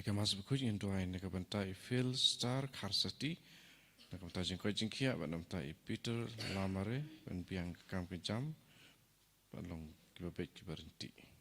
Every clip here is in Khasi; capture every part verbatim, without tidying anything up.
Ka Mass Bakhuid ngin duwai na ka bynta i Phil Star Kharsati, na ka bynta jingkoit jingkhiah, bad na ka bynta i Peter Lamare, ban biang ka kam ka jam, bad long kiba beit kiba ryntih.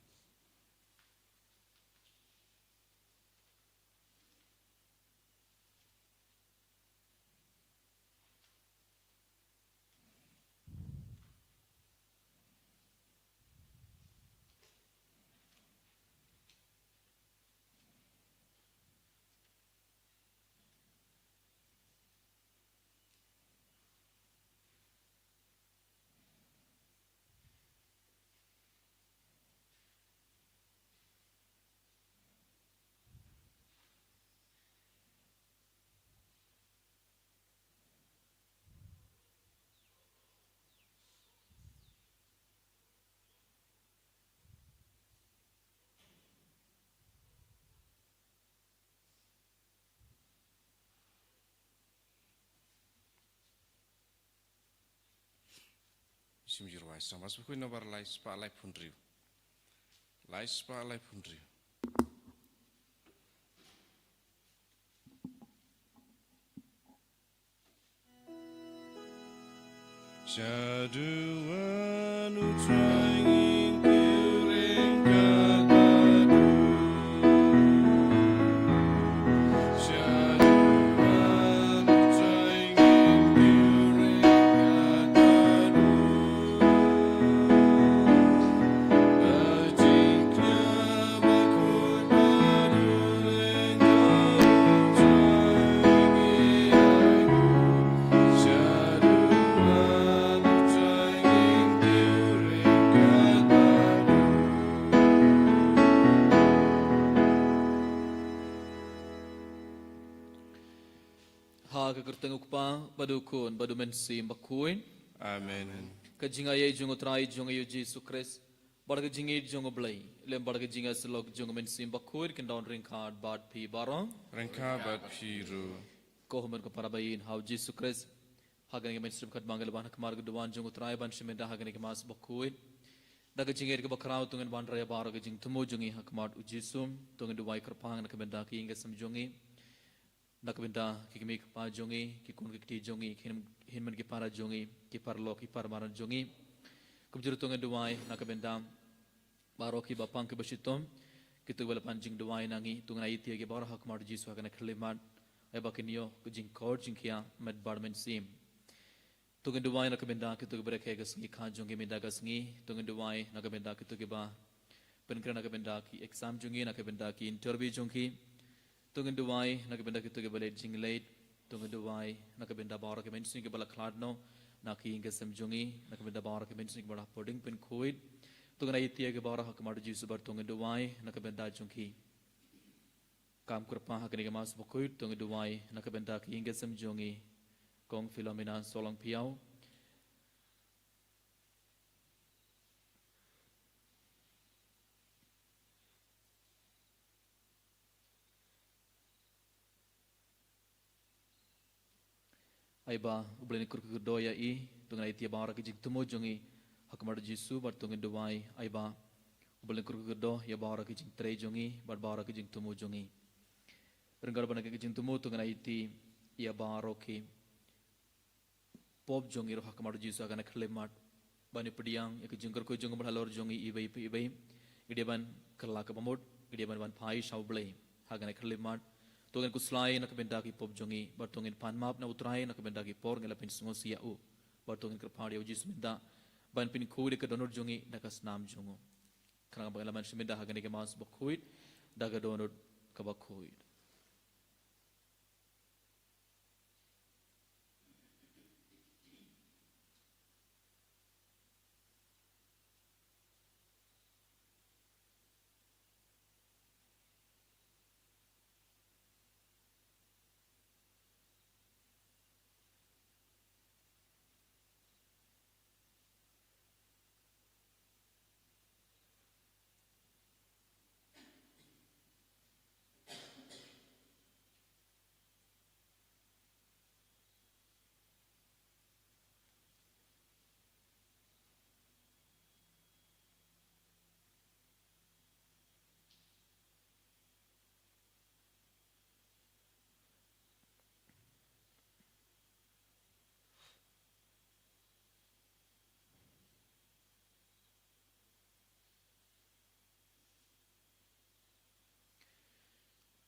Sim jir wai sa Mass Bakhuid nombar lai spah laiphew hynriew. Lai spah laiphew hynriew. Ha ka kyrteng u Kpa, bad u Khun, bad u Mynsiem Bakhuid. Amen. Ka jingaiei jong u Trai jong ngi u Jisu Khrist, bad ka jingïeit jong u Blei, lem bad ka jingïasyllok jong u Mynsiem Bakhuid, kin don ryngkat bad phi baroh. Ryngkat bad phi ruh. Ko hynmen ko para baieit ha u Jisu Khrist. Ha kane ka mynstep katba ngi la wan ha khmat ka duwan jong u Trai ban shim bynta ha kane ka Mass Bakhuid, da ka jingïeit kaba khraw to ngin wanrah ïa baroh ka jingthmu jong ngi ha khmat u Jisu. To ngin duwai kyrpang na ka bynta ki ïing ki sem jong ngi, na ka bynta ki kmie ki kpa jong ngi, ki khun ki kti jong ngi, ki hynmen ki para jong ngi, ki paralok ki paramadan jong ngi. Kumjuh ruh to ngin duwai na ka bynta baroh kiba pang kiba shitom, kito kiba la pan jingduwai na ngi, to ngin aiti ïa ki baroh ha khmat u Jisu ha kane ka khyllipmat, ai ba kin ïoh ka jingkor jingkhiah met bad mynsiem. To ngin duwai na ka bynta kito kiba rakhe ka sngi kha jong ki mynta ka sngi. To ngin duwai na ka bynta kito kiba pynkhreh na ka bynta ki exam jong ki, na ka bynta ki interview jong ki. To ngin duwai na ka bynta kito kiba leit jingleit. To ngin duwai na ka bynta baroh ki mynsiem kiba la khlad noh na ki ïing ki sem jong ngi, na ka bynta baroh ki mynsiem kiba la poi ding pynkhuid. To ngin aiti ïa ki baroh ha khmat u Jisu bad to ngin duwai na ka bynta jong ki. Kam kyrpang ha kane ka Mass Bakhuid, to ngin duwai na ka bynta ki ïing ki sem jong ngi. Kong Philomena Solangphiaw. Ai ba u Blei un kyrkhu kyrdoh ïa i. To ngin aiti ïa baroh ki jingthmu jong ngi ha khmat u Jisu, bad to ngin duwai ai ba u Blei un kyrkhu kyrdoh ïa baroh ki jingtrei jong ngi bad baroh ki jingthmu jong ngi. Ryngkat bad kine ki jingthmu, to ngin aiti ïa baroh ki pop jong ngi ruh ha khmat u Jisu ha kane ka khyllipmat, ban ïa pdiang ïa ka jingkyrkhu jong u bad halor jong ngi iwei pa iwei. Ngi dei ban kylla kaba mut, ngi dei ban wan phai sha u Blei ha kane ka khyllipmat. To ngin khuslai na ka bynta ki pop jong ngi, bad to ngin pan map na u Trai na ka bynta ki por ngi la pynsngewsih ïa u, bad to ngin kyrpad ïa u Jisu mynta ban pynkhuid ïa ka dohnud jong ngi da ka snam jong u. Khnang ba ngin lah ban shim bynta ha kane ka Mass Bakhuid da ka dohnud kaba khuid.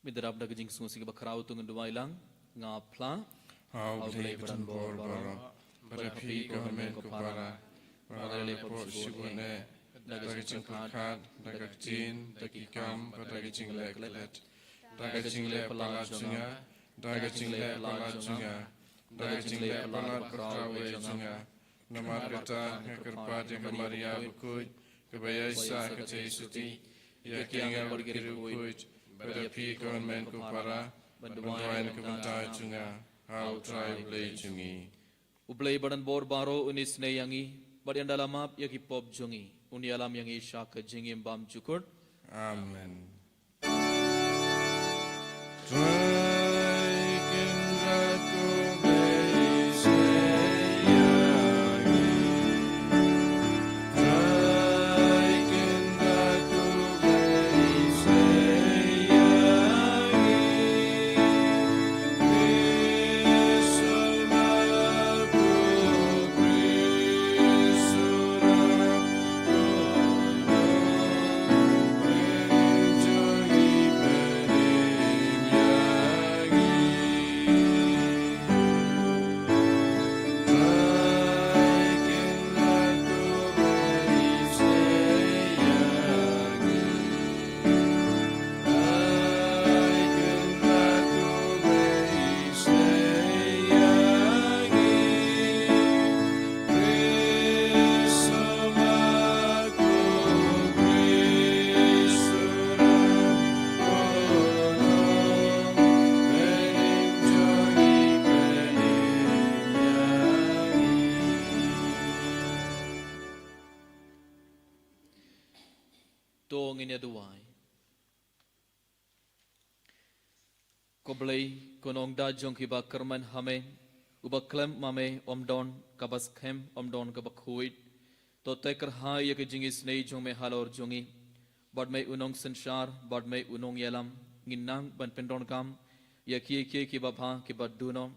Mynta da ka jingsngewsih kaba khraw to ngin duwai lang. Nga phla ha U Blei ba donbor baroh, bad ha phi ko hynmen ko para, ba nga la leh pop shibun eh, da ka jingpyrkhat, da ka ktien, da ki kam, bad da ka jingleh klet, da ka jingleh palat jong nga, da ka jingleh palat jong nga, da ka jingleh palat bakhraw eh jong nga. Namar kata nga kyrpad ïa ka Maria bakhuid, kaba ïaishah ha ka jingïasyrdoh, ïa ki angel bad ki riewkhuid, bad ïa phi ko hynmen ko para, ban duwai na ka bynta jong nga ha U Trai U Blei jong ngi. U Blei ba donbor baroh un isynei ïa ngi, bad un ïada la map ïa ki pop jong ngi, un ïalam ïa ngi sha ka jingim bymjukut. Amen. To ngin ïa duwai. Ko Blei, ko nongda jong kiba kyrmen ha me, uba khlem ma me ym don kaba skhem, ym don kaba khuid. To te kyrhai ïa ka jingisynei jong me halor jong ngi. Bad me u nongsynshar, bad me u nongïalam, ngin nang ban pyndonkam ïa kiei kiei kiba bha kiba duno.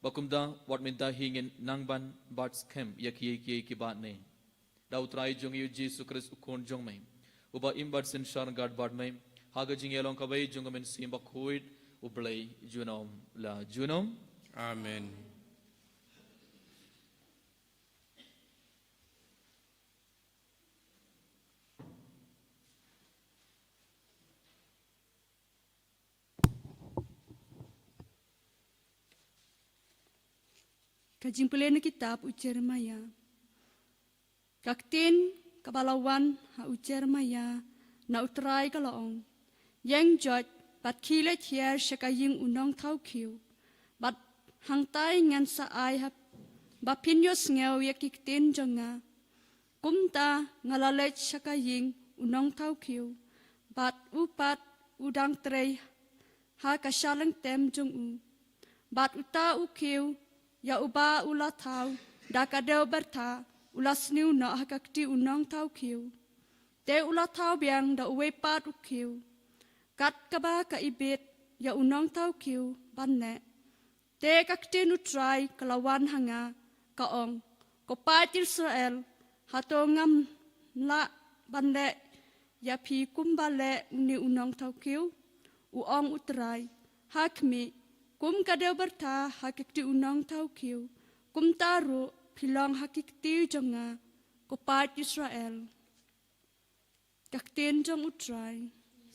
Ba kumta, wat mynta hi ngin nang ban bat skhem ïa kiei kiei kiba ne. Da U Trai jong ngi U Jisu Khrist U Khun jong me, uba im bad synshar ryngkat bad me ha ka jingïalong kawei jong U Mynsiem Bakhuid, U Blei junom la junom. Amen. Ka jingpule na kitab u Jeremaïah. Ka ktien kaba la wan ha u Jeremaïah na U Trai ka la ong: Ïeng joit bad khie leit hiar sha ka ïing u nongthaw khiew, bad hangtai ngan sa ai ha ba phin ïohsngew ïa ki ktien jong nga. Kumta nga la leit sha ka ïing u nongthaw khiew, bad u pat u dang trei ha ka shaleng tem jong u. Bad uta u khiew ïa uba u la thaw da ka dew byrtha u la sniew noh ha ka kti u nongthaw khiew. Te u la thaw biang da uwei pat u khiew, kat kaba ka ibit ïa u nongthaw khiew ban leh. Te ka ktien U Trai ka la wan ha nga, ka ong: Ko paid Israel, hato ngam lah ban leh ïa phi kumba leh une u nongthaw khiew? U ong U Trai: Ha khmih, kum ka dew byrtha ha ka kti u nongthaw khiew, kumta ruh phi long ha ki kti jong nga, ko paid Israel. Ka ktien jong U Trai.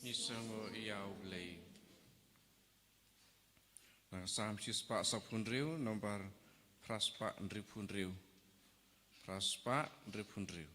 Ngi sngew ïa U Blei. Na Salm shispah saphew hynriew, nombar phraspah hynriewphew hynriew. Phraspah hynriewphew hynriew.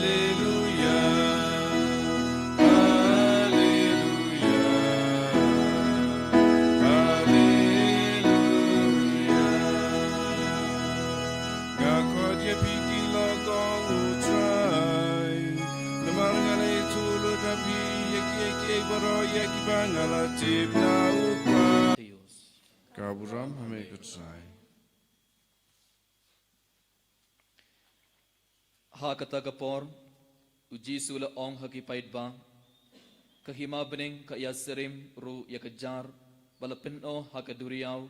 Haleluya, haleluya, haleluya. Nga khot ïa phi ki lok ong U Trai, namar nga la ïathuh lut ha phi ïa kiei kiei baroh ïa kiba nga la tip na U Kpa. Ka burom ha me ko Trai. Ha kata ka por, U Jisu u la ong ha ki paidbah, ka hima bneng ka ïasyriem ruh ïa ka jar ba la pynnoh ha ka duriaw,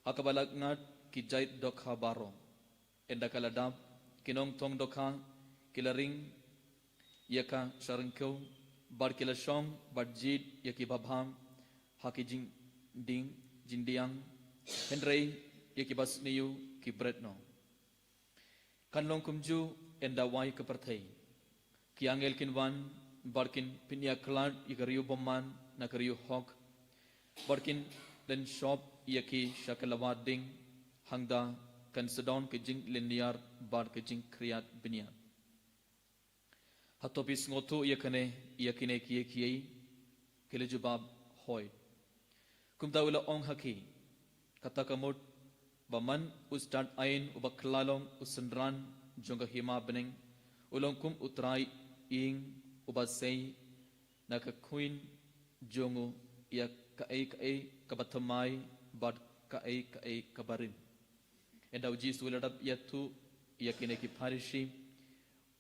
ha kaba la ngat ki jait dohkha baroh. Ynda ka la dap, ki nongthong dohkha ki la ring ïa ka sha ryngkew, bad ki la shong bad jied ïa ki babha ha ki jingding, jingdiang, hynrei ïa ki basniew ki bret noh. Kan long kumjuh ynda wai ka pyrthei. Ki angel kin wan bad kin pynïakhlad ïa ka riew bymman na ka riew hok, bad kin dynshop ïa ki sha ka lawar ding, hangta kan sdang ka jinglynñiar bad ka jingkhriat bniat. Hato phi sngewthuh ïa kane, ïa kine kiei kiei? Ki la jubab, hooid. Kumta u la ong ha ki, kata ka mut ba man u stad ain uba khlaiñ long u synran jong ka hima bneng, u long kum u trai ïing uba sei na ka khuin jong u ïa kaei kaei kaba thymmai bad kaei kaei kaba rim. Ynda U Jisu u la dap ïathuh ïa kine ki Pharisi,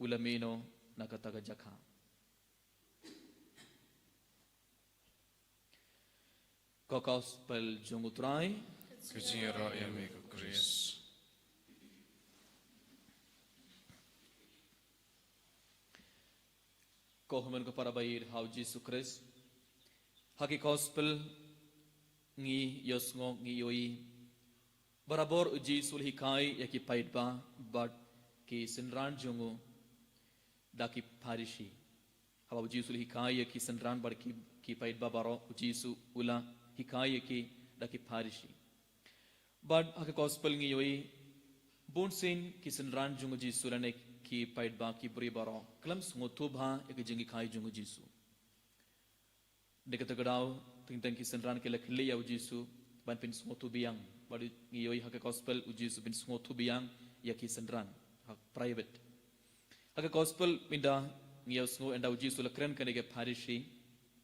u la mih noh na kata ka jaka. Ka Gospel jong U Trai. Ka jingïaroh ïa me ko Khrist. Ko hynmen ko para ba ïeit ha U Jisu Khrist. Ha ki Gospel ngi ïohsngew, ngi ïohi, barabor U Jisu u la hikai ïa ki paidbah bad ki synran jong u da ki Pharisi. Haba U Jisu u la hikai ïa ki synran bad ki, ki paidbah baroh, U Jisu u la hikai ïa ki da ki Pharisi. Bad ha ka Gospel ngi ïohi, bunsien ki synran jong U Jisu lane ki paidbah, ki briew baroh, khlem sngewthuh bha ïa ka jinghikai jong U Jisu. Dei kata ka daw, teng teng ki synran ki la kylli ïa U Jisu ban pynsngewthuh biang. Bad ngi ïohi ha ka Gospel U Jisu u pynsngewthuh biang ïa ki synran ha private. Ha ka Gospel mynta ngi ïohsngew ynda U Jisu u la kren kane ki Pharisi,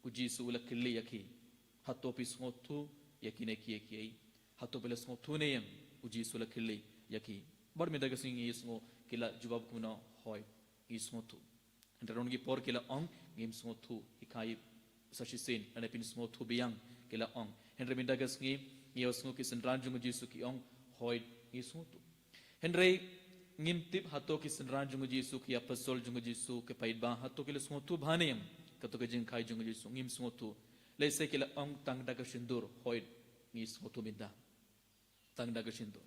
U Jisu u la kylli ïa ki, hato phi sngewthuh ïa kine kiei kiei? Hato phi la sngewthuh ne em? U Jisu u la kylli ïa ki. Bad mynta ka sngi ngi ïohsngew ki la jubab kumno, hooid, ngi sngewthuh. Hynrei ruh ki por ki la ong, ngim sngewthuh, hikai sa shisien, lane pynsngewthuh biang, ki la ong. Hynrei mynta ka sngi ngi ïohsngew ki synran jong U Jisu ki ong, hooid, ngi sngewthuh. Hynrei ngim tip hato ki synran jong U Jisu, ki apostol jong U Jisu, ki paidbah, hato ki la sngewthuh bha ne em kato ka jinghikai jong U Jisu? Ngim sngewthuh. Lehse ki la ong tang da ka shyntur, hooid, ngi sngewthuh mynta. Tang da ka shyntur.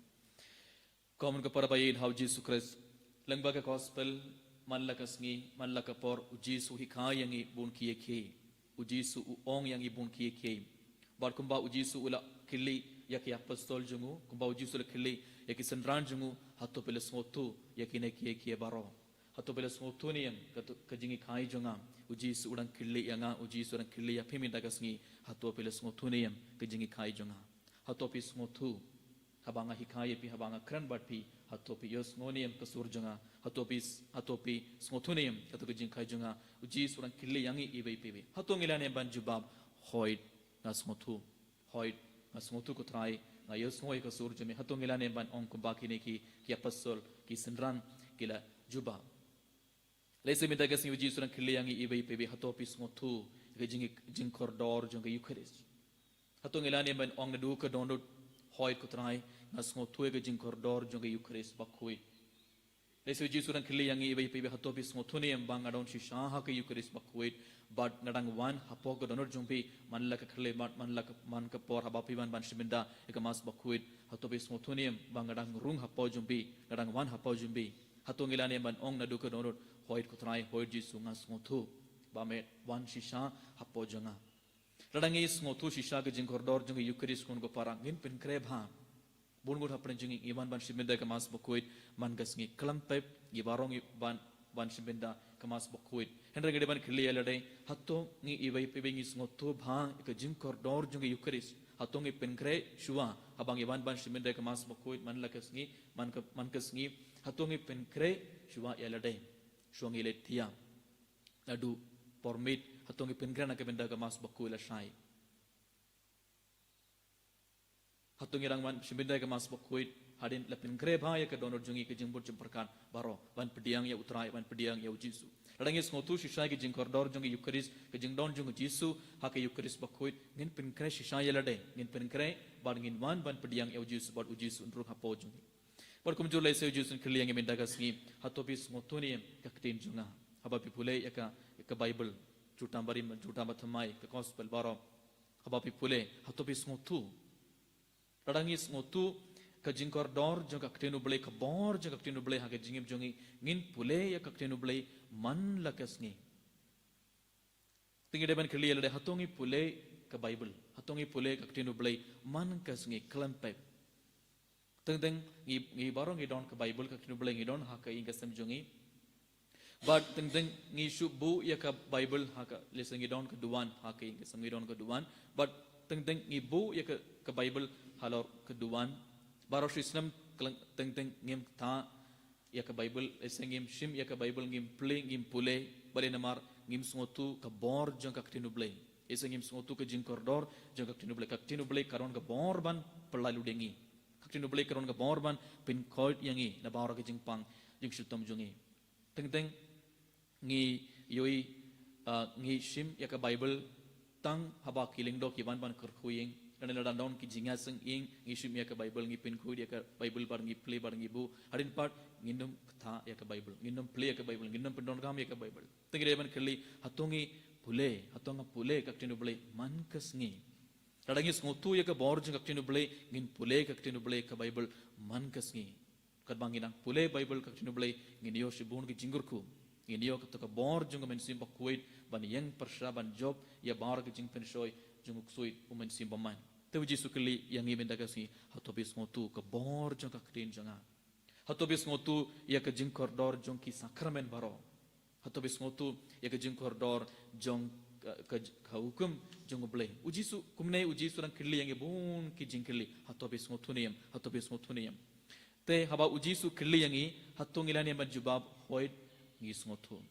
Ko hynmen ko para ba ïeit ha U Jisu Khrist, lyngba ka Gospel, man la ka sngi, man la ka por, U Jisu u hikai ïa ngi bun kiei kiei. U Jisu u ong ïa ngi bun kiei kiei. Bad kumba U Jisu u la kylli ïa ki apostol jong u, kumba U Jisu u la kylli ïa ki synran jong u, hato phi la sngewthuh ïa kine kiei kiei baroh? Hato phi la sngewthuh ne em kato ka jinghikai jong nga? U Jisu u dang kylli ïa nga, U Jisu u dang kylli ïa phi mynta ka sngi, hato phi la sngewthuh ne em ka jinghikai jong nga? Hato phi sngewthuh haba nga hikai ïa phi, haba nga kren bad phi? Hato phi ïohsngew ne em ka sur jong nga? Hato phi, hato phi sngewthuh ne em kato ka jinghikai jong nga? U Jisu u dang kylli ïa ngi iwei pa iwei. Hato ngi lah ne em ban jubab, hooid, nga sngewthuh. Hooid, nga sngewthuh ko Trai, nga ïohsngew ïa ka sur jong me. Hato ngi lah ne em ban ong kumba kine ki, ki apostol, ki synran ki la jubab? Lehse mynta ka sngi U Jisu u dang kylli ïa ngi iwei pa iwei, hato phi sngewthuh ïa ka jing, jingkordor jong ka Eukharist? Hato ngi lah ne em ban ong naduh ka dohnud, hooid ko Trai, nga sngewthuh ïa ka jingkordor jong ka Eukharist bakhuid? Lehse U Jisu u dang kylli ïa ngi iwei pa iwei, hato phi sngewthuh ne em ba nga don shisha ha ka Eukharist bakhuid, bad nga dang wan hapoh ka dohnud jong phi, man la ka khyllipmat, man la ka, man ka por haba phi wan ban shim bynta ïa ka Mass bakhuid? Hato phi sngewthuh ne em ba nga dang rung hapoh jong phi, nga dang wan hapoh jong phi? Hato ngi lah ne em ban ong naduh ka dohnud, hooid ko Trai, hooid Jisu, nga sngewthuh ba me wan shisha hapoh jong nga? Lada ngi sngewthuh shisha ka jingkordor jong ka Eukharist, ko hynmen ko para, ngin pynkhreh bha. Bun ngut hapdeng jong ngi ngi wan ban shim bynta ïa ka Mass bakhuid man ka sngi. Khlem pep, ngi baroh ngi ban ban shim bynta ka Mass Bakhuid. Hynrei ngi dei ban kylli ïa lade, hato ngi iwei pa iwei ngi sngewthuh bha ïa ka jingkordor jong ka Eucharist? Hato ngi pynkhreh shuwa haba ngi wan ban shim bynta ka Mass Bakhuid man la ka sngi, man ka, man ka sngi? Hato ngi pynkhreh shuwa ïa lade shuwa ngi leit thiah? Naduh por miet, hato ngi pynkhreh na ka bynta ka Mass Bakhuid lashai? Hato ngi dang wan shim bynta ka Mass Bakhuid hadien la pynkhreh bha ïa ka dohnud jong ngi, ka jingbud jingpyrkhat baroh, ban pdiang ïa U Trai, ban pdiang ïa U Jisu? Lada ngi sngewthuh shisha ïa ka jingkordor jong ka Eucharist, ka jingdon jong U Jisu ha ka Eucharist Bakhuid, ngin pynkhreh shisha ïa lade, ngin pynkhreh bad ngin wan ban pdiang ïa U Jisu bad U Jisu un rung hapoh jong ngi. Bad kumjuh lehse U Jisu un kylli ïa ngi mynta ka sngi, hato phi sngewthuh ne em ka ktien jong nga? Haba phi pule ïa ka, ïa ka Baibl, jutam barim, jutam bathymmai, ka Gospel baroh, haba phi pule, hato phi sngewthuh? Lada ngi sngewthuh ka jingkordor jong ka ktien U Blei, ka bor jong ka ktien U Blei ha ka jingim jong ngi, ngin pule ïa ka ktien U Blei man la ka sngi. Te ngi dei ban kylli ïa lade, hato ngi pule ka Baibl? Hato ngi pule ka ktien U Blei man ka sngi khlem pep? Teng teng ngi, ngi baroh ngi don ka Baibl, ka ktien U Blei ngi don ha ka ïing ka sem jong ngi. Bad teng teng ngi shu buh ïa ka Baibl ha ka, lehse ngi don ka duwan ha ka ïing ka sem, ngi don ka duwan. Bad teng teng ngi buh ïa ka, ka Baibl halor ka duwan. Baroh shi snem khlem, teng teng ngim ktah ïa ka Baibl, lehse ngim shim ïa ka Baibl, ngim plie, ngim pule, balei? Namar ngim sngewthuh ka bor jong ka ktien U Blei. Lehse ngim sngewthuh ka jingkordor jong ka ktien U Blei. Ka ktien U Blei ka don ka bor ban pynlait lutei ïa ngi. Ka ktien U Blei ka don ka bor ban pynkhuid ïa ngi na baroh ka jingpang jingshitom jong ngi. Teng teng ngi ïohi, ah, ngi shim ïa ka Baibl tang haba ki lyngdoh ki wan ban kyrkhu ïing. Lane lada don ki jingïaseng ïing, ngi shim ïa ka Baibl, ngi pynkhuid ïa ka Baibl bad ngi plie bad ngi buh. Hadien pat ngin ym ktah ïa ka Baibl, ngin ym plie ïa ka Baibl, ngin ym pyndonkam ïa ka Baibl. Te ngi dei ban kylli, hato ngi pule, hato nga pule ka ktien U Blei man ka sngi? Lada ngi sngewthuh ïa ka bor jong ka ktien U Blei, ngin pule ka ktien U Blei, ka Baibl, man ka sngi. Katba ngi dang pule Baibl, ka ktien U Blei, ngin ïoh shibun ki jingkyrkhu. Ngin ïoh kato ka bor jong ka Mynsiem Bakhuid ban ïeng pyrshah, ban jop ïa baroh ki jingpynshoi jong u ksuid u Mynsiem Bymman. Te U Jisu u kylli ïa ngi mynta ka sngi, hato phi sngewthuh ka bor jong ka ktien jong nga? Hato phi sngewthuh ïa ka jingkordor jong ki sakramen baroh? Hato phi sngewthuh ïa ka jingkordor jong ka, ka, ka hukum jong U Blei? U Jisu, kumne U Jisu u dang kylli ïa ngi bun ki jingkylli. Hato phi sngewthuh ne em? Hato phi sngewthuh ne em? Te haba U Jisu u kylli ïa ngi, hato ngi lah ne em ban jubab, hooid, ngi sngewthuh?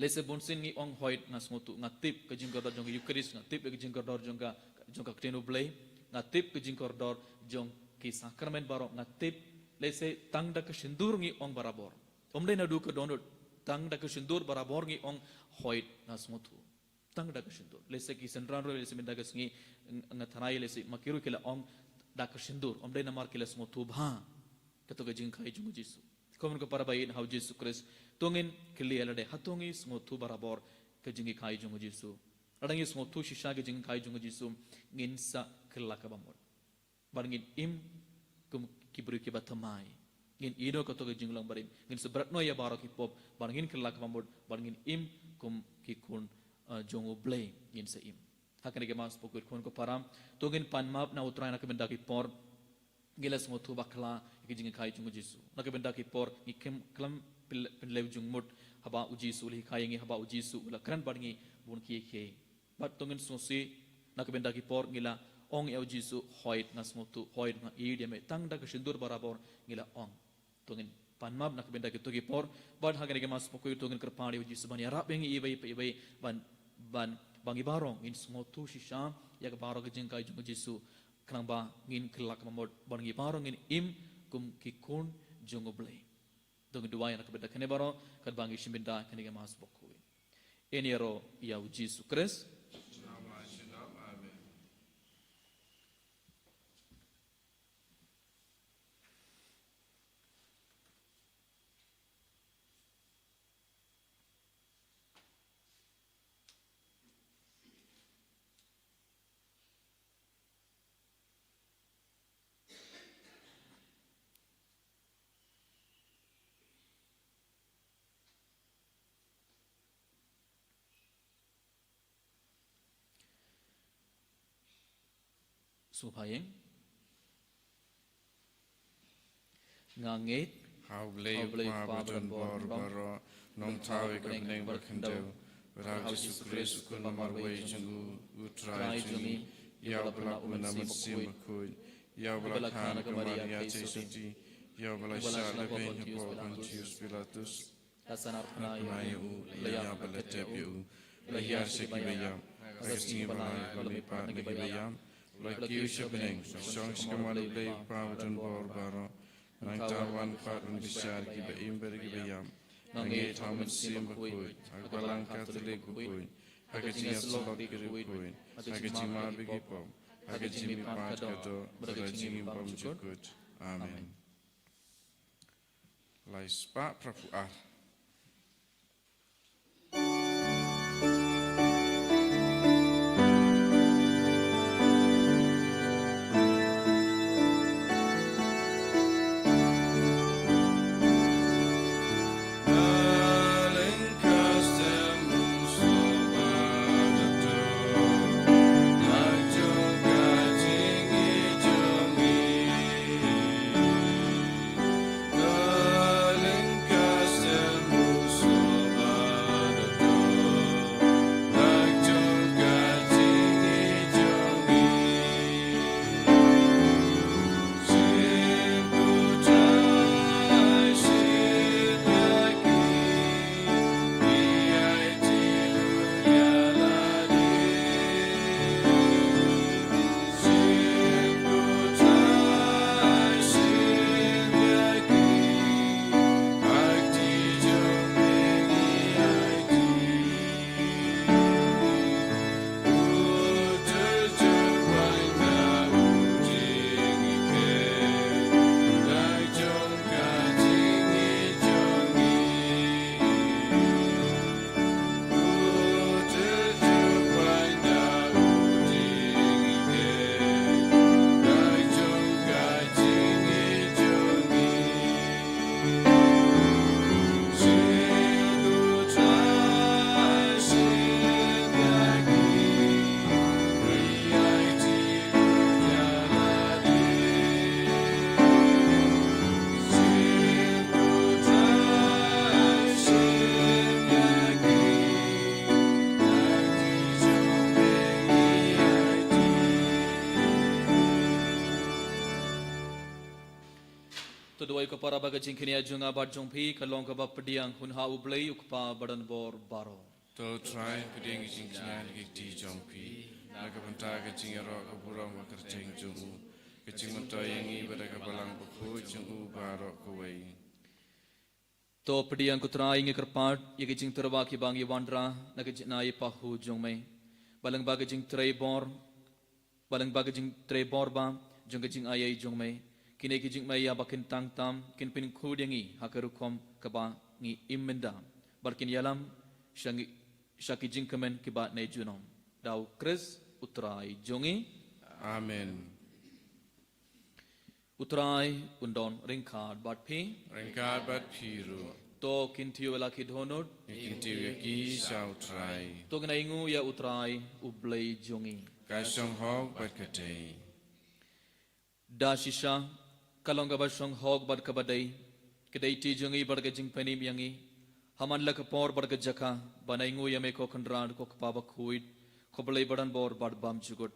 Lehse bunsien ngi ong, hooid, nga sngewthuh, nga tip ka jingkordor jong ka Eucharist, nga tip ka jingkordor jong ka, jong ka ktien U Blei, nga tip ka jingkordor jong ki sakramen baroh, nga tip, lehse tang da ka shyndur ngi ong barabor. Ym dei naduh ka dohnud, tang da ka shyndur barabor ngi ong, hooid, nga sngewthuh. Tang da ka shyndur. Lehse ki synran ruh, lehse mynta ka sngi, ng-, nga tharai lehse ma ki ruh ki la ong da ka shyndur. Ym dei namar ki la sngewthuh bha kato ka jinghikai jong U Jisu. Ko hynmen ko para ba ïeit ha U Jisu Khrist, to ngin kylli ïa lade, hato ngi sngewthuh barabor ka jinghikai jong U Jisu? Lada ngi sngewthuh shisha ka jinghikai jong U Jisu, ngin sa kylla kaba mut. Bad ngin im kum ki briew kiba thymmai. Ngin ïehnoh kato ka jinglong barim. Ngin sa bret noh ïa baroh ki pop. Bad ngin kylla kaba mut. Bad ngin im kum ki khun, eh, jong U Blei. Ngin sa im. Ha kane ka Mass Bakhuid, ko hynmen ko para, to ngin pan map na U Trai na ka bynta ki por ngi la sngewthuh bakla ïa ka jinghikai jong U Jisu. Na ka bynta ki por ngi khlem, khlem pyn-, pynlew jingmut haba U Jisu u la hikai ïa ngi, haba U Jisu u la kren bad ngi bun kiei kiei. Bad to ngin sngewsih, na ka bynta ki por ngi la ong ïa U Jisu, hooid nga sngewthuh, hooid nga ïeit ïa me, tang da ka shyndur barabor ngi la ong. To ngin pan map na ka bynta kito ki por, bad ha kane ka Mass Bakhuid to ngin kyrpad ïa U Jisu ban ïarap ïa ngi iwei pa iwei, ban, ban, ba ngi baroh ngin sngewthuh shisha ïa ka baroh ka jinghikai jong U Jisu, khnang ba ngin kylla kaba mut, bad ngi baroh ngin im kum ki khun jong U Blei. To ngin duwai na ka bynta kane baroh, katba ngi shim bynta kane ka Mass Bakhuid. Yn ïaroh ïa U Jisu Khrist. Amen. Sngewbha ïeng. Nga ngeit Ha U Blei U Kpa badonbor baroh, Nongthaw ïa ka bneng bad ka khyndew, bad ha U Jisu Khrist U Khun ba marwei jong U, U Trai jong ngi, ïa U ba la pun na Mynsiem Bakhuid, ïa U ba la kha na ka Maria Theisotti, ïa U ba la shah lyngba hapoh Pontius Pilatus, la sah na phna ïa U, la ïap bad la tep ïa U, la hiar sha kiba ïap, ha ka sngi ba lai U la mihpat na kiba ïap, U la kiew sha bneng, U la shong sha kamai U Blei U Kpa badonbor baroh. Nangta U wan pat ban bishar ïa kiba im bad ïa kiba ïap. Nga ngeit ha U Mynsiem Bakhuid, ha ka Balang Katholik bakhuid, ha ka jingïasyllok bad ki riewkhuid, ha ka jingmap ïa ki pop, ha ka jingmihpat ka doh, bad ha ka jingim bymjukut. Amen. Lai spah phra phew ar. To duwai ko para ba ka jingkñia jong nga bad jong phi ka long kaba pdiang hun ha U Blei U Kpa badonbor baroh. To Trai pdiang ka jingkñia na ka kti jong phi, na ka bynta ka jingïaroh ka burom ka kyrteng jong U, ka jingmyntoi ïa ngi bad ka Balang Bakhuid jong U baroh kawei. To pdiang ko Trai, ngi kyrpad ïa ki jingtyrwa kiba ngi wanrah na ka jingai pahu jong Me. Ba lyngba ka jingtrei bor, ba lyngba ka jingtrei bor ba jong ka jingaiei jong Me, kine ki jingmei ïa ba kin tang tam kin pynkhuid ïa ngi ha ka rukom kaba ngi im mynta, bad kin ïalam sha ngi, sha ki jingkmen kiba ne junom. Da U Khrist U Trai jong ngi. Amen. U Trai un don ryngkat bad phi. Ryngkat bad phi ruh. To kyntiew ïa la ki dohnud. Ngi kyntiew ïa ki sha U Trai. To ngin ainguh ïa U Trai U Blei jong ngi. Ka shong hok bad ka dei. Da shisha ka long kaba shong hok bad kaba dei, ka dei kti jong ngi bad ka jingpynim ïa ngi, ha man la ka por bad ka jaka, ban ainguh ïa Me ko Kynrad, ko Kpa Bakhuid, ko Blei badonbor bad bymjukut.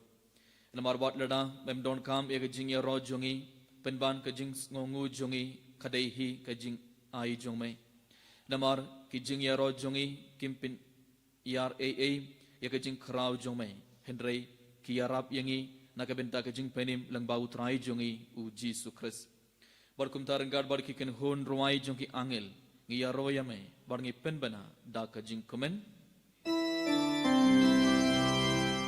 Namar wat lada Mem donkam ïa ka jingïaroh jong ngi, pynban ka jingsngewnguh jong ngi ka dei hi ka jingai jong Me. Namar ki jingïaroh jong ngi kim pynïar ei ei ïa ka jingkhraw jong Me, hynrei ki ïarap ïa ngi na ka bynta ka jingpynim lyngba U Trai jong ngi U Jisu Khrist. Bad kumta ryngkat bad ki kynhun rwai jong ki angel, ngi ïaroh ïa Me bad ngi pynbna da ka jingkmen.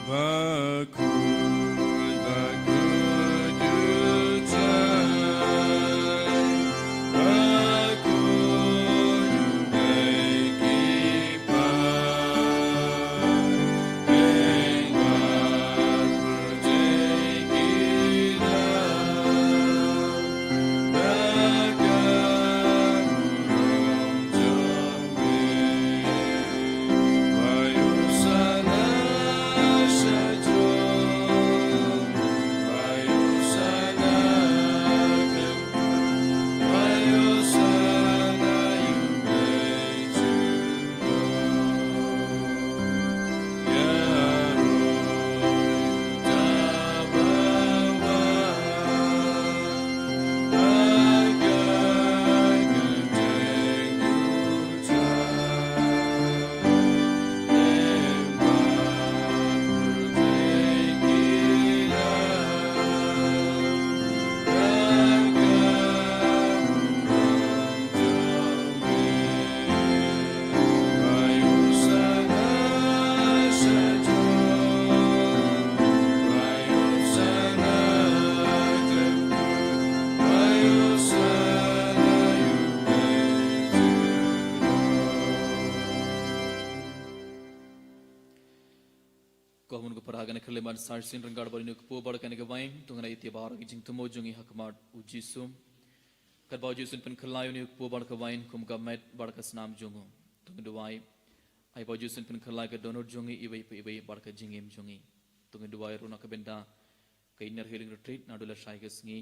Bakhuid, bakhuid U Trai, bakhuid U Blei ki paidbah. Ko Myn ko para, ha kane ka khyllipmat shisien ryngkat bad une u kpu bad kane ka wain, to ngin ïa ïa baroh ki jingthmu jong ngi ha khmat u Jisu. Katba u Jisu un pynkhyllai ïa une u kpu bad ka wain kum ka met bad ka snam jong u, to ngin duwai. Ai ba u Jisu un pynkhyllai ka dohnud jong ngi iwei pa iwei bad ka jingim jong ngi. To ngin duwai ruh na ka bynta ka Inner Healing Retreat naduh lashai ka sngi.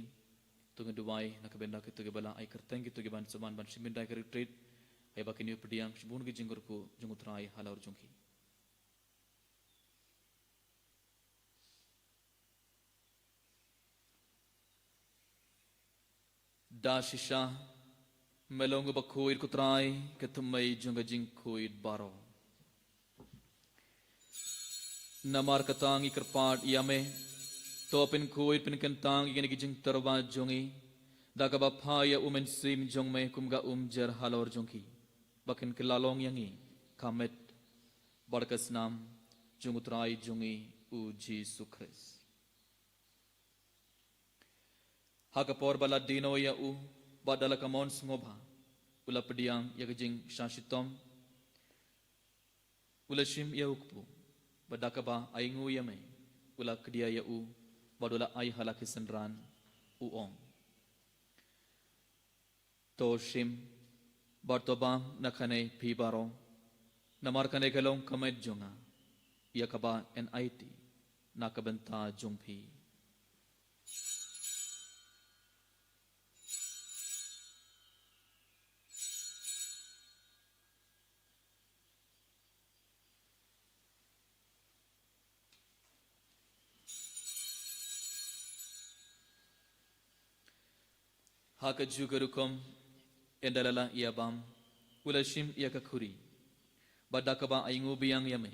To ngin duwai na ka bynta kito kiba la ai kyrteng, kito kiban sa wan ban shim bynta ïa ka retreat. Ai ba kin ïoh pdiang shibun ki jingkyrkhu jong u Trai halor jong ki. Da shisha, me long uba khuid ko Trai, ka thymmei jong ka jingkhuid baroh. Namar kata ngi kyrpad ïa me, to pynkhuid pynkyntang ïa kine ki jingtyrwa jong ngi da kaba phah ïa u Mynsiem jong me kum ka umjer halor jong ki, ba kin kylla long ïa ngi ka met bad ka snam jong u Trai jong ngi u Jisu Khrist. Ha ka por ba la die noh ïa u bad da la ka mon sngewbha, u la pdiang ïa ka jingshah shitom, u la shim ïa u kpu, bad da kaba ainguh ïa me, u la kdiah ïa u bad u la ai ha la ki synran, u ong: To shim bad to bam na kane phi baroh, namar kane ka long ka met jong nga, ïa kaba yn aiti na ka bynta jong phi. Ha kajuh ka rukom, ynda la lah ïa bam, u la shim ïa ka khuri, bad da kaba ainguh biang ïa me,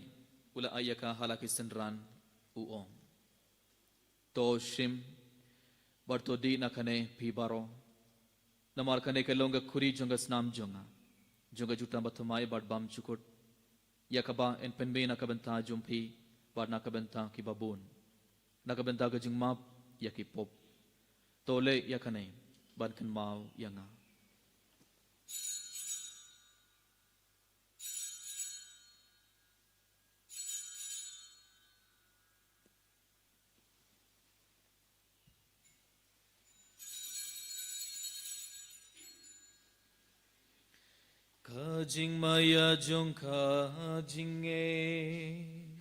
u la ai ïa ka ha la ki synran, u ong: To shim bad to dih na kane phi baroh, namar kane ka long ka khuri jong ka snam jong nga, jong ka jutang bathymmai bad bymjukut, ïa kaba yn pynmih na ka bynta jong phi bad na ka bynta kiba bun, na ka bynta ka jingmap ïa ki pop. To leh ïa kane ban kynmaw ïa nga. Ka jingmaïa jong ka jingngeit.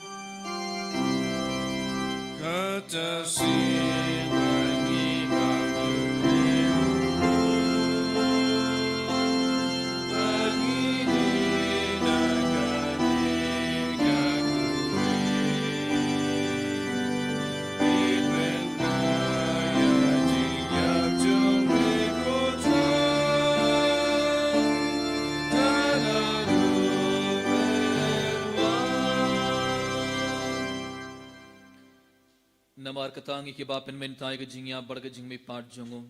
Kata shisien ba ngi bam ïa u, ba ngi dih na kane ka khuri, pynbna ïa ka jingïap jong me ko Trai. Namar kata ngi kiba pynmynta ïa ka jingïap bad ka jingmihpat jong u,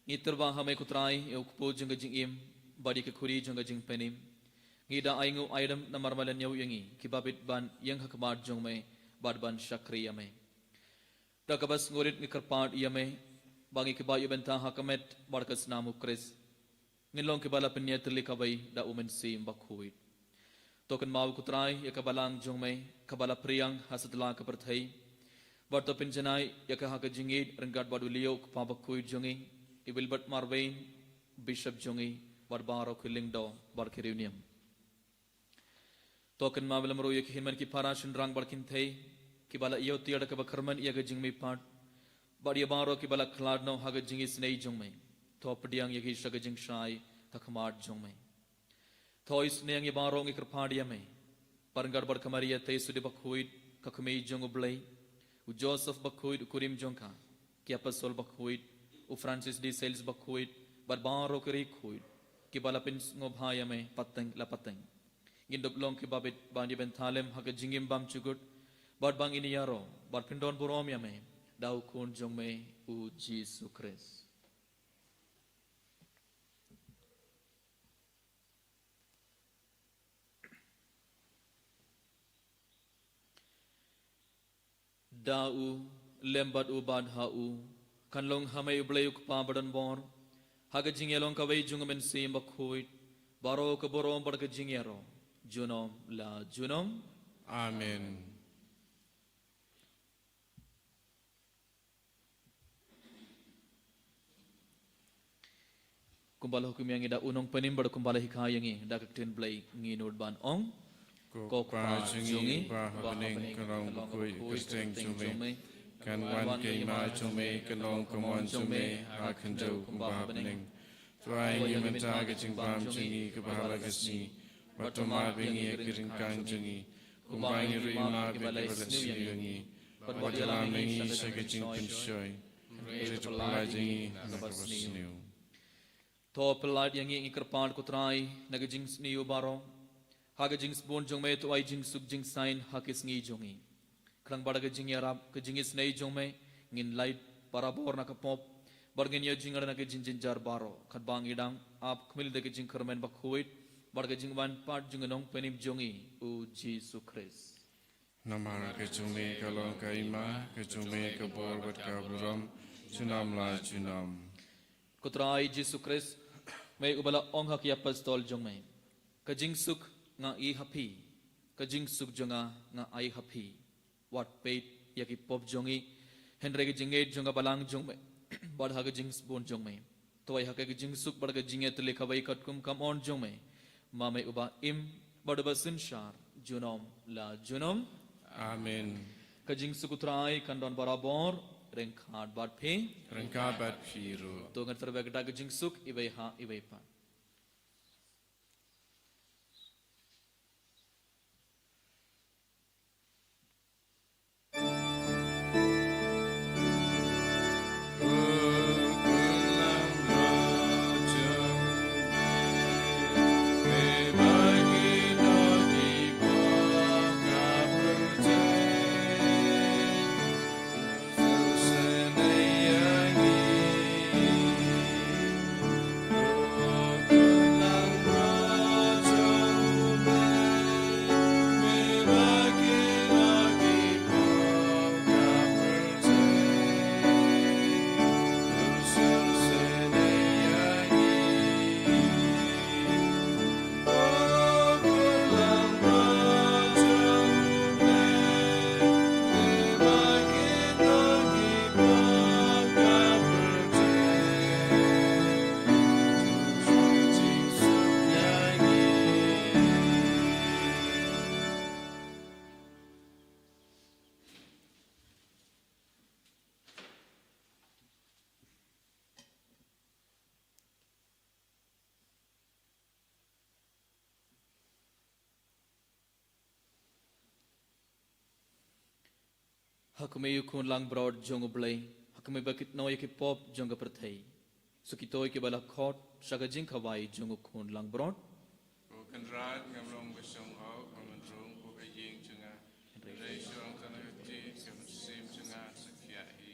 ngi tyrwa ha me ko Trai, ïa u kpu jong ka jingim bad ïa ka khuri jong ka jingpynim. Ngi da ainguh aidem namar me la ñiew ïa ngi kiba bit ban ïeng ha khmat jong me bad ban shakri ïa me. Da kaba sngewrit ngi kyrpad ïa me ba ngi kiba ïoh bynta ha ka met bad ka snam u Khrist, ngin long kiba la pynïatylli kawei da u Mynsiem Bakhuid. To kynmaw ko Trai ïa ka balang jong me kaba la phriang ha satlak ka pyrthei, bad to pynjanai ïa ka ha ka jingïeit ryngkat bad u Leo u Kpa Bakhuid jong ngi, i Wilbert Marwein, Bishop jong ngi, bad baroh ki lyngdoh bad ki riewniam. To kynmaw lem ruh ïa ki hynmen ki para shynrang bad kynthei kiba la ïoh tiar da kaba kyrmen ïa ka jingmihpat, bad ïa baroh kiba la khlad noh ha ka jingisynei jong me. To pdiang ïa ki sha ka jingshai ha khmat jong me. To isynei ïa baroh, ngi kyrpad ïa me, ryngkat bad ka Maria Theisotti Bakhuid, ka Kmie jong u Blei, u Joseph Bakhuid u kurim jong ka, ki Apostol Bakhuid, u Francis de Sales Bakhuid, bad baroh ki riewkhuid kiba la pynsngewbha ïa me pateng la pateng. Ngin dup long kiba bit ban ïa bynta lem ha ka jingim bymjukut, bad ba ngin ïaroh bad pyndonburom ïa me da u Khun jong me u Jisu Khrist. Da u, lem bad u bad ha u, kan long ha me u Blei u Kpa badonbor, ha ka jingïalong kawei jong u Mynsiem Bakhuid, baroh ka burom bad ka jingïaroh junom la junom. Amen. Kumba la hukum ïa ngi da u Nongpynim bad kumba la hikai ïa ngi da ka ktien Blei, ngi nud ban ong: Ko Kpa jong ngi uba ha bneng, ka long bakhuid ka kyrteng jong me. Kan wan ka hima jong me, kan long ka mon jong me ha khyndew kumba ha bneng. To ai ngi mynta ka jingbam jong ngi kaba ha la ka sngi, bad to map ïa ngi ïa ki ryngkang jong ngi, kumba ngi ruh ngi map ïa kiba la isniew ïa ngi. Bad wat ïalam ïa ngi sha ka jingpynshoi, hynrei to pyllait ïa ngi na kaba sniew. To pyllait ïa ngi, ngi kyrpad ko Trai, na ka jingsniew baroh. Ha ka jingsbun jong me to ai jingsuk jingsaiñ ha ki sngi jong ngi. Khnang ba da ka jingïarap, ka jingisynei jong me, ngin lait barabor na ka pop, bad ngin ïoh jingïarap na ka jingjynjar baroh, katba ngi dang ap khmih da ka jingkyrmen bakhuid bad ka jingwan pat jong u Nongpynim jong ngi, u Jisu Khrist. Namar ka jong me ka long ka hima, ka jong me ka bor bad ka burom, junom la junom. Ko Trai Jisu Khrist, me uba la ong ha ki apostol jong me: Ka jingsuk nga ai ha phi, ka jingsuk jong nga nga ai ha phi. Wat peit ïa ki pop jong ngi, hynrei ka jingngeit jong ka balang jong me bad ha ka jingsbun jong me to ai ha ka jingsuk bad ka jingïatylli kawei katkum ka mon jong me, ma me uba im bad uba synshar junom la junom. Amen. Ka jingsuk u Trai kan don barabor ryngkat bad phi. Ryngkat bad phi ruh. To ngan pynbeit da ka jingsuk iwei ha iwei pat. Ha khmih, ko Khun langbrot jong U Blei, ha khmih ba kit noh ïa ki pop jong ka pyrthei. Suk ïa kito kiba la khot sha ka jingkhawai jong U Khun langbrot. Ko Kynrad, ngam long ba shong hok, ba men rung hapoh ka ïing jong nga, hynrei shong tang da ka ktien, ka mynsiem jong nga sa pynhiar hi.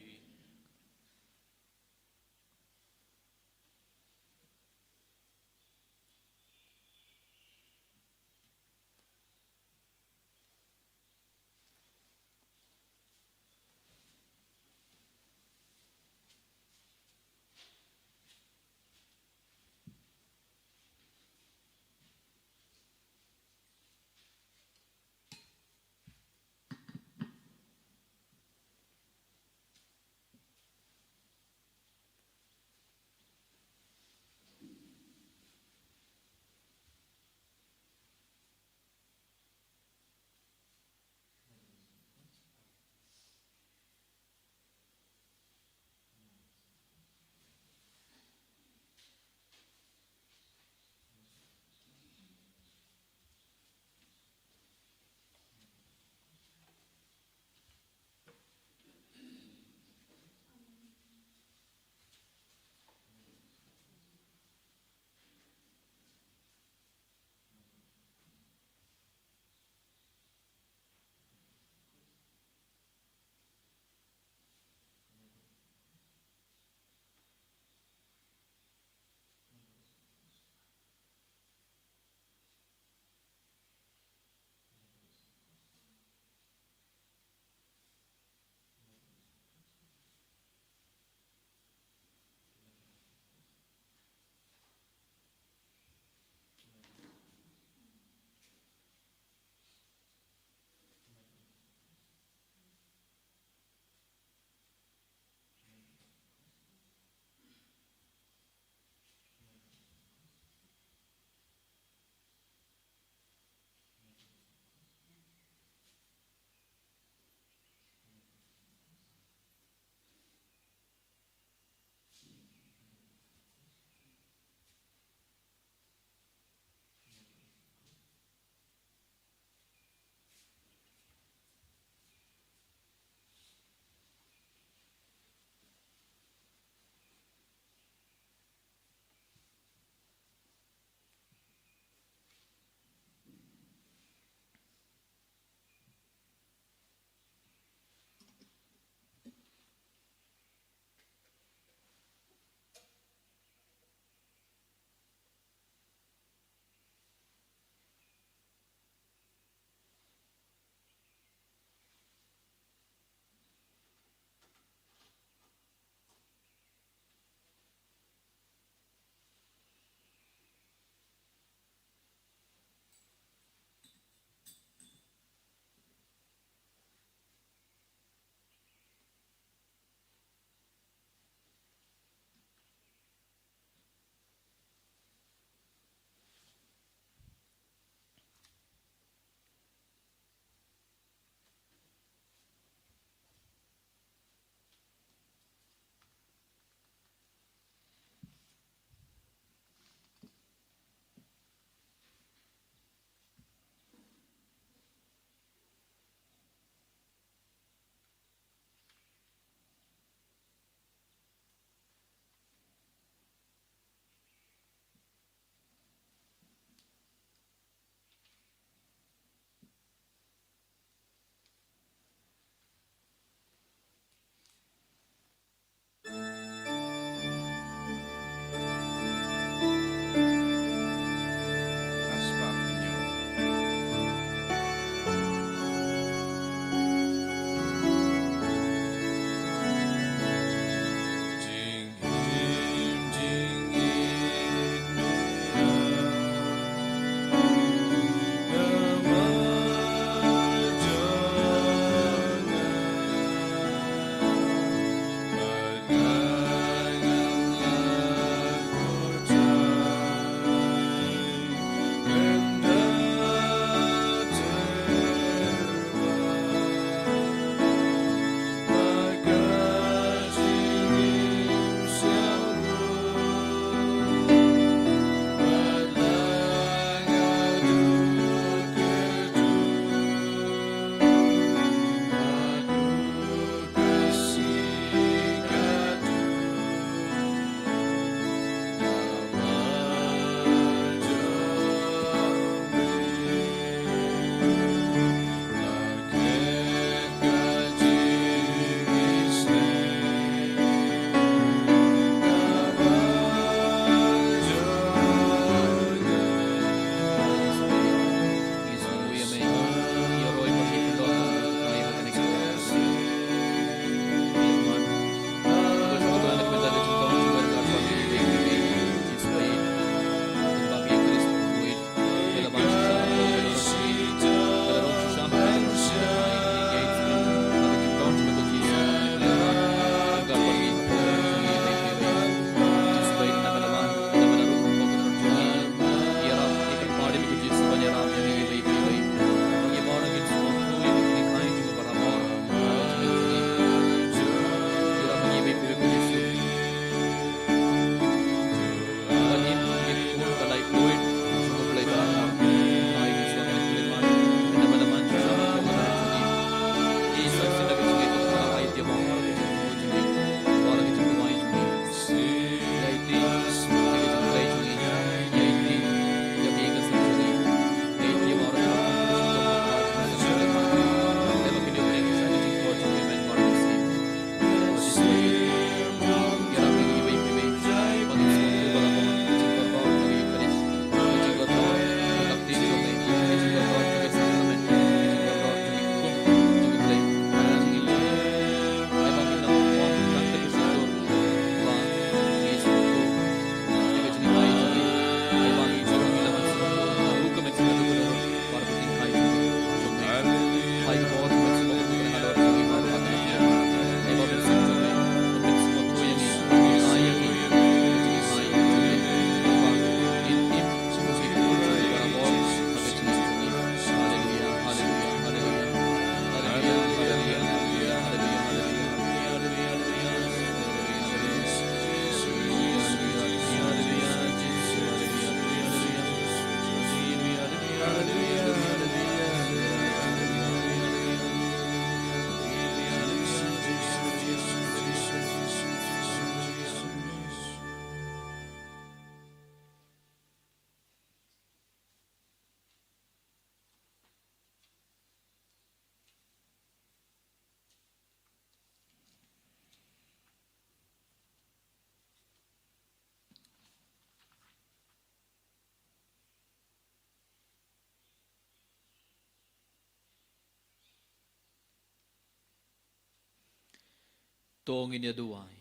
To ngin ïa duwai.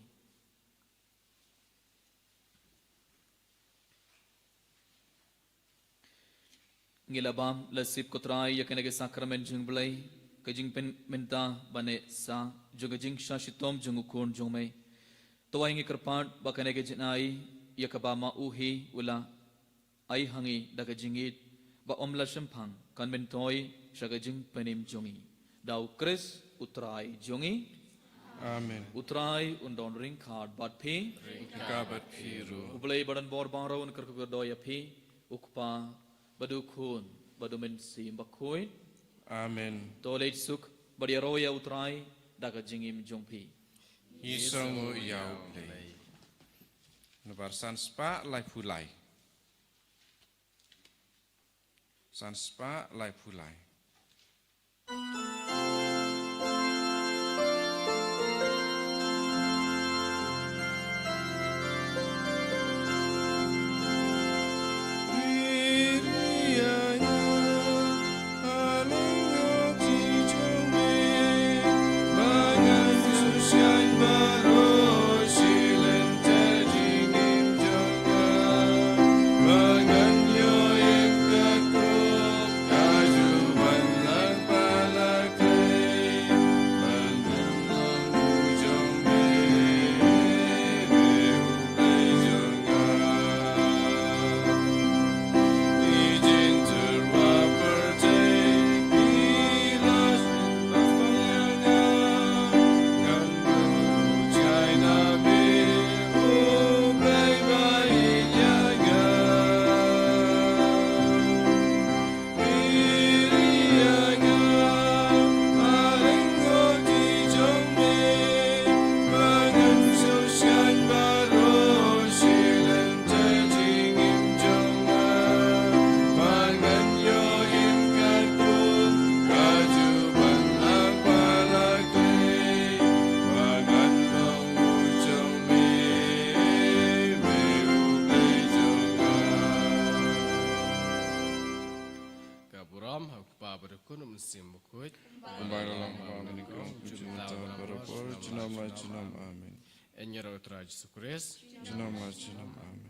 Ngi la bam la sip ko Trai ïa kane ka sakramen jong Blei, ka jingpynmynta bad ne sa jong ka jingshah shitom jong u Khun jong me. To ai ngi kyrpad ba kane ka jingai ïa kaba ma u hi u la ai ha ngi da ka jingïeit ba ym la shemphang kan myntoi sha ka jingpynim jong ngi. Da u Khrist u Trai jong ngi. Amen. U Trai un don ryngkat bad phi. Ryngkat bad phi ruh. U Blei ba don bor baroh un kyrkhu kyrdoh ïa phi, u Kpa bad u Khun bad u Mynsiem Bakhuid. Amen. To leit suk bad ïaroh ïa u Trai da ka jingim jong phi. Ngi sngewnguh ïa u Blei. Nambar san spah laiphew lai. San spah laiphew lai. Ka burom ha u Kpa bad u Khun bad u Mynsiem Bakhuid. Kumba la long ha u nyngkong, junom, junom, junom, junom. Amen. Ïaroh ïa u Trai Jisu Khrist. Junom, junom. Amen.